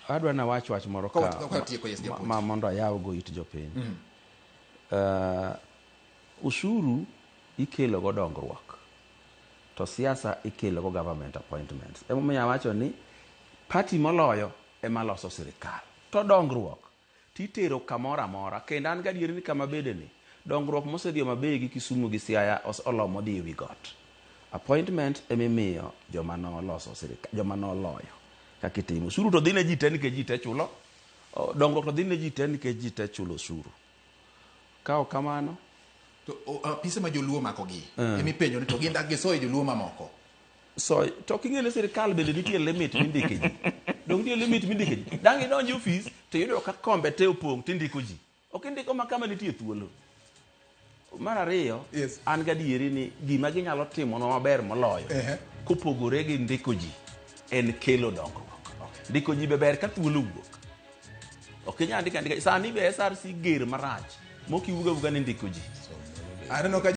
Adwa nawach wach moro ka, Ka watieko, yes, japuonj. Ma mondo ayaw go it jopiny. Ushuru ikelo go dongruok to siasa ikelo go government appointments. Emomiyo awacho ni party moloyo ema loso sirikal to dongruok titero kamoro amora. Kendo an gadieri ni kama bede ni dongruok mosedhi Homa Bay gi Kisumu gi Siaya olomo dhi ewi got. Appointment emimiyo joma noloso sirikal, joma noloyo kaka itimo. Osuru to dhi ne ji te nikech ji te chulo. Dongruok to dhi ne ji te nikech ji te chulo osuru. Ka ok kamano, To apise ma joluo makogi emipenjo ni to gin dak gisoye joluo mamoko. So to king'e ni sirikal bende nitie limit mindike ji. Dong nitie limit mindike ji. Dang' idonj e ofis to iyudo ka kombe te opong' tindiko ji. Ok indiko ma kama nitie thuolo. Mar ariyo, an gadieri ni gima ginyalo timonwa maber moloyo kopogore gi ndiko ji en kelo dongruok. Ndiko ji be ber ka thuolo wuok. Ok inyal ndiko andika. Sani be SRC ger marach mok iwuog awuoga ni ndiko ji. Aneno ka